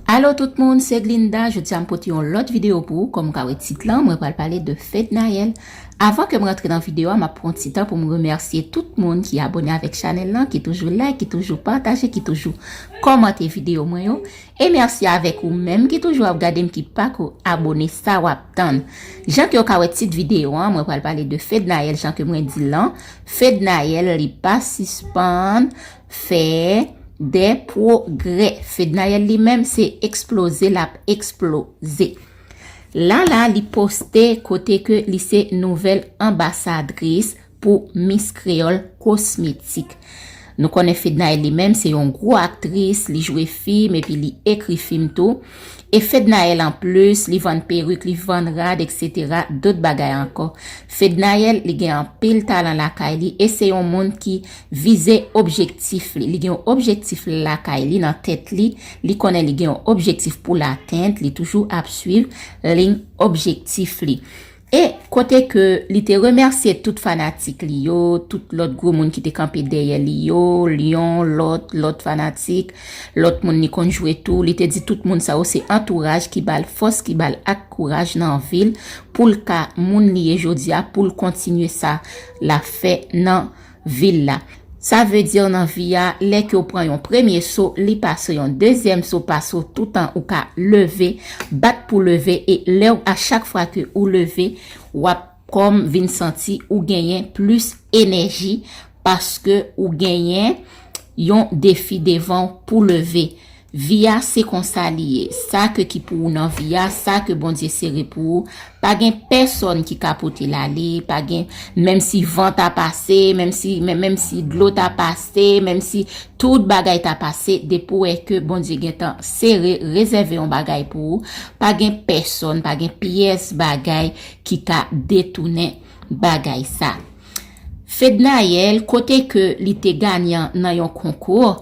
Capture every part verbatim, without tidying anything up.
Alo tout moun, se Glinda. Jodi a m pote yon lòt videyo pou ou. Kòm ou ka wè tit lan, mwen pral pale de Fednaelle. Avan ke m rantre nan videyo a, m ap pran ti tan pou m remèsye tout moun ki abòne avèk chanèl lan, ki toujou like, ki toujou pataje, ki toujou kòmante videyo mwen yo. E mèsi avèk ou menm ki toujou ap gade m, ki pako abòne, sa w ap tann. Jan ke w ka wè tit videyo an, mwen pral pale de Fednaelle, jan ke mwen di lan. Fednaelle, li pa sispann fè de pwogrè. Fednaelle li menm se eksploze l ap eksploze. La la, li poste kote ke li se nouvèl anbasadris pou Miss Creole Cosmétique. Nou konnen Fednaelle li menm se yon gwo aktris, li jwe fim epi li ekri fim tou. E Fednaelle anplis, li vann perik, li vann rad, etsetera, dòt bagay ankò. Fednaelle, li gen anpil talan lakay li e se yon moun ki vize objektif li. Li gen yon objektif lakay li nan tèt li. Li konnen li gen yon objektif pou l atenn, li toujou ap swiv liy objektif li. E kote ke li te remèsye tout fanatik li yo, tout lòt gwo moun ki te kanpe dèyè li yo, Lyon, lòt, lòt fanatik, lòt moun li konn jwe tou, li te di tout moun sa yo se antouraj ki ba l fòs, ki ba l ak kouraj nan vi l, pou l ka moun li ye jodi a, pou l kontinye sa l ap fè nan vi l la. Sa vle di nan vi a, lè ke w pran yon premye so, li pase yon dezyèm so, pase w toutan ou ka leve, bat pou leve, e lè w, a chak fwa ke ou leve, w ap kòm vin santi ou genyen plis enèji, paske ou genyen yon defi devan w pou leve. Vi a se konsa li ye. Sa ke ki pou ou nan vi a, sa ke Bondye sere pou ou, pa gen pèsòn ki ka pote l ale, pa gen, menm si van ta pase, menm si, menm, menm si dlo ta pase, menm si tout bagay ta pase, depi w wè ke Bondye gentan sere, rezève yon bagay pou ou, pa gen pèsòn, pa gen pyès bagay ki ka detounen bagay sa. Fednaelle, kote ke li te ganyan nan yon konkou,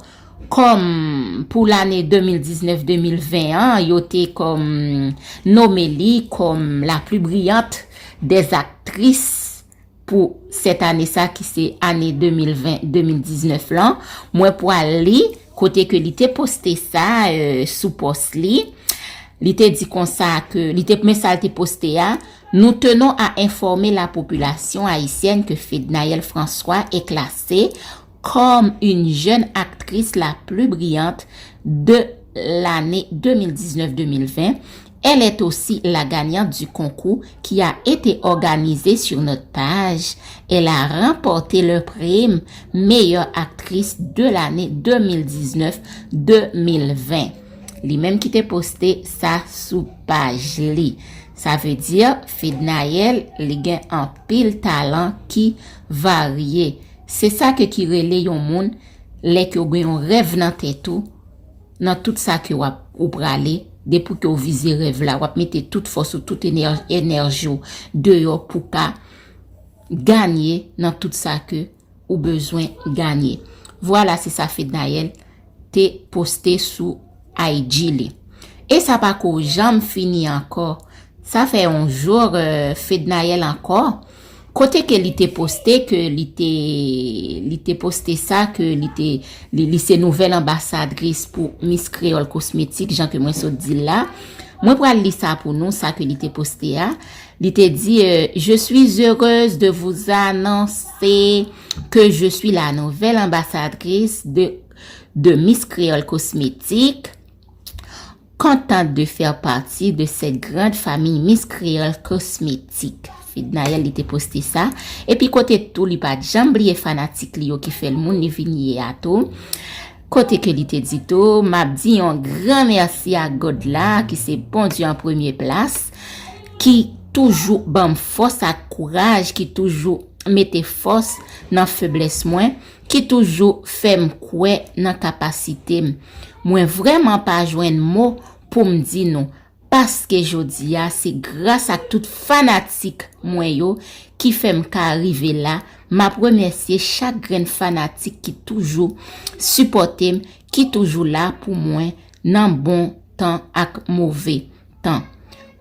kòm pou lane de mil diznèf de mil ven an, yo te kòm nome li kòm la plus brillante des actrices pou sèt ane sa ki se ane de mil ven de mil diznèf lan. Mwen pral li kote ke li te poste sa, euh, sou pòs li. Li te di konsa ke, li te, men sa l te poste a, nous tenons à informer la population haïtienne que Fednaelle François est classée comme une jeune actrice la plus brillante de l'année deux mille dix-neuf deux mille vingt. Elle est aussi la gagnante du concours qui a été organisé sur notre page. Elle a remporté le prime meilleure actrice de l'année deux mille dix-neuf deux mille vingt. Li menm ki te poste sa sou paj li. Sa vle di, Fednaelle, li gen anpil talan ki varye. Se sa ke ki rele yon moun, lè ke w gen yon rèv nan tèt ou, nan tout sa ke w ap, ou prale, depi ke w vize rèv la, w ap mete tout fòs ou, tout enè-, enèji w deyò pou ka ganye nan tout sa ke ou bezwen ganye. Vwala, se sa Fednaelle te poste sou I G li. E sa pako janm fini ankò. Sa fè yon jou, euh, Fednaelle ankò, kote ke li te poste ke li te, li te poste sa, ke li te, li, li se nouvèl anbasadris pou Miss Creole Cosmétique, jan ke mwen sot di l la. Mwen pral li sa pou nou, sa ke li te poste a. Li te di, euh, je suis heureuse de vous annoncer que je suis la nouvelle ambassadrice de, de Miss Creole Cosmétique. Contente de faire partie de cette grande famille Miss Creole Cosmétique. Fednaelle, li te poste sa. Epi kote tou, li pa t janm bliye fanatik li yo ki fè l moun li vin ye a tou. Kote ke li te di tou, m ap di yon gran mèsi a God la, ki se Bondye an premye plas, ki toujou ban m fòs ak kouraj, ki toujou mete fòs nan feblès mwen, ki toujou fè m kwè nan kapasite m. Mwen vrèman pa jwenn mo pou m di nou, paske jodi a, se gras ak tout fanatik mwen yo ki fè m ka rive la. M ap remèsye chak grenn fanatik ki toujou sipòte m, ki toujou la pou mwen nan bon tan ak move tan.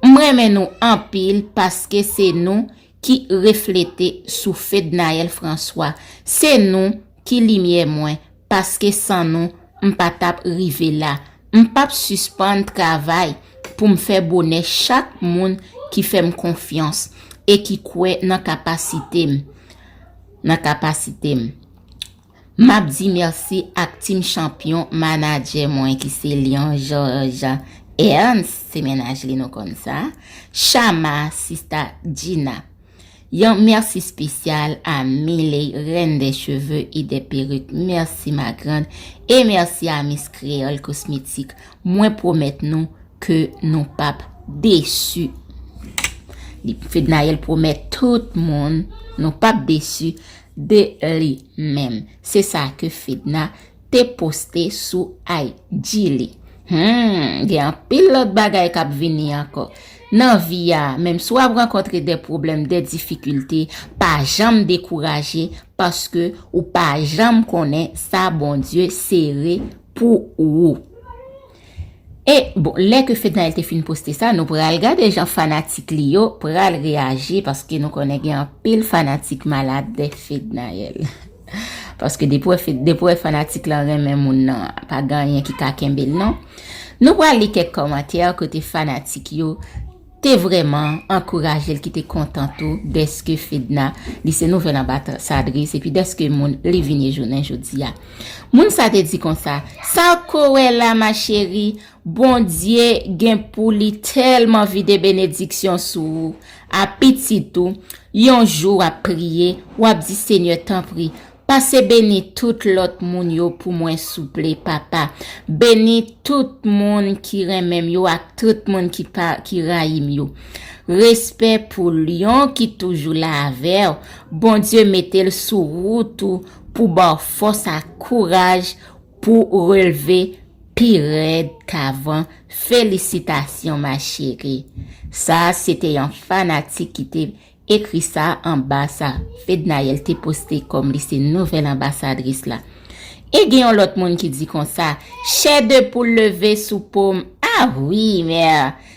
M renmen nou anpil paske se nou ki reflete sou Fednaelle François. Se nou ki limyè mwen, paske san nou, m pa t ap rive la. M p ap sispann travay pou m fè bonè chak moun ki fè m konfyans e ki kwè nan kapasite m, nan kapasite m. M ap di mèsi ak Team Champion, manadjè mwen ki se Lion George Ernst, se mennaj li nou konn sa, Chama, sista Gina. Yon mèsi espesyal a Miley, reine des cheveux et des perruques. Mèsi ma grande. E mèsi a Miss Créole Cosmétique. Mwen pwomèt nou ke nou p ap desi. Li, Fednaelle pwomèt tout moun nou p ap desi de li menm. Se sa ke Fedna te poste sou I G li. Hmm, gen anpil lòt bagay k ap vini ankò. Nan vi a, menm si w ap rankontre de pwoblèm, de difikilte, pa janm dekouraje, paske ou pa janm konnen sa Bondye sere pou ou. E, bon, lè ke Fednaelle te fin poste sa, nou pral gade jan fanatik li yo pral reyaji, paske nou konnen gen anpil fanatik malad de Fednaelle. Paske depi w wè fe-, depi w wè fanatik lan renmen moun nan, pa gen anyen ki ka kenbe l non. Nou pral li kèk kòmantè kote fanatik yo te vrèman ankouraje l, ki te kontan tou dèske Fedna, li se nouvèl anbasadris, epi dèske moun li vin ye jounen jodi a. Moun sa te di konsa, sa w ko wè la, ma chérie, Bondye gen pou li tèlman vide benediksyon sou ou, a pitit ou, yon jou w ap priye, w ap di, Senyè, tanpri, pase beni tout lòt moun yo pou mwen, souple, Papa. Beni tout moun ki renmen m yo ak tout moun ki pa, ki rayi m yo. Respè pou Lyon ki toujou la avè w. Bondye mete l sou wout ou pou ba w fòs ak kouraj pou w relve pi rèd k avan. Felisitasyon, ma chérie. Sa, se te yon fanatik ki te ekri sa anba sa Fednaelle te poste kòm li se nouvèl anbasadris la. E gen yon lòt moun ki di konsa, chè de poul leve sou po m. Ah wi, mè,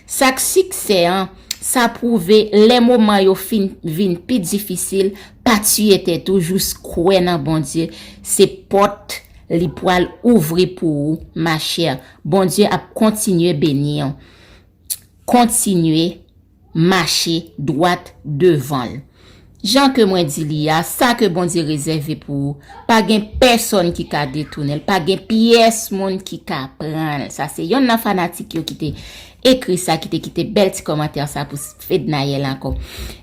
sa k siksè an, sa pwouve lè moman yo fin vin pi difisil, pa tiye tèt ou, jis kwè nan Bondye, se pòt li pral ouvri pou ou, ma chère. Bondye ap kontinye beni w. Kontinye mache dwat devan l. Jan ke mwen di li a, sa ke Bondye rezève pou ou, pa gen pèsonn ki ka detounen l, pa gen pyès moun ki ka pran l. Sa se yonn nan fanatik yo ki te ekri sa, ki te kite bèl ti kòmantè sa pou Fednaelle ankò.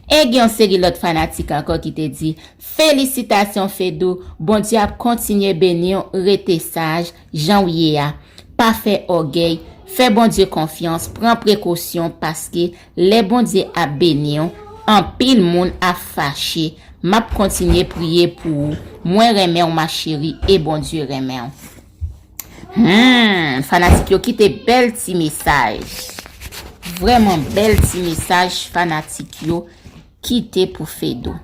E gen yon seri lòt fanatik ankò ki te di, felisitasyon Fedou, Bondye ap kontinye beni w, rete saj, jan w ye a. Pa fè ògèy, fè Bondye konfyans, pran prekosyon, paske lè Bondye ap beni w, anpil moun ap fache. M ap kontinye priye pou ou. Mwen renmen w, ma chérie, e Bondye renmen w. Hmm, fanatik yo kite bèl ti mesaj. Vrèman bèl ti mesaj fanatik yo kite pou Fedou.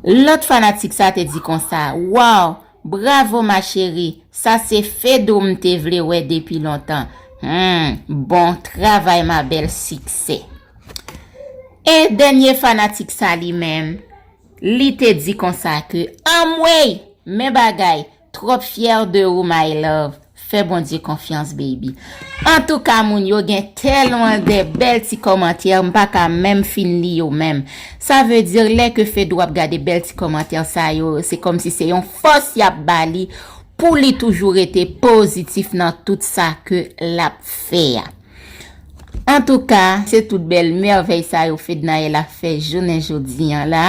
Lòt fanatik sa te di konsa, waw, bravo ma chérie, sa se Fedou m te vle wè depi lontan. Hmm, bon travay ma belle, siksè. E dènye fanatik sa li menm, li te di konsa ke, anmwey, men bagay, trop fière de ou my love. Fè Bondye konfyans, baby. Antouka, moun yo gen tèlman de bèl ti kòmantè, m pa ka menm fin li yo menm. Sa vle di, lè ke Fedou ap gade bèl ti kòmantè sa yo, se kòmsi se yon fòs y ap ba li pou li toujou rete pozitif nan tout sa ke l ap fè a. Antouka, se tout bèl mèvèy sa yo Fednaelle ap fè jounen jodi an la.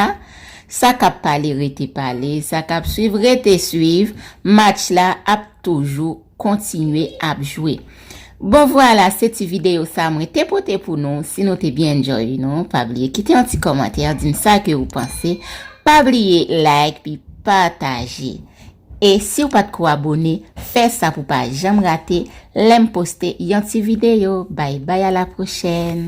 Sa k ap pale rete pale, sa k ap swiv rete swiv. Match la ap toujou kontinye ap jwe. Bon, vwala, se ti videyo sa mwen te pote pou nou. Si nou te byen enjoy, non, pa bliye kite yon ti kòmantè, di m sa ke ou panse. Pa bliye like, pi pataje. E si w pa t ko abone, fè sa pou w pa janm rate lè m poste yon ti videyo. Bay bay, a la pwochèn.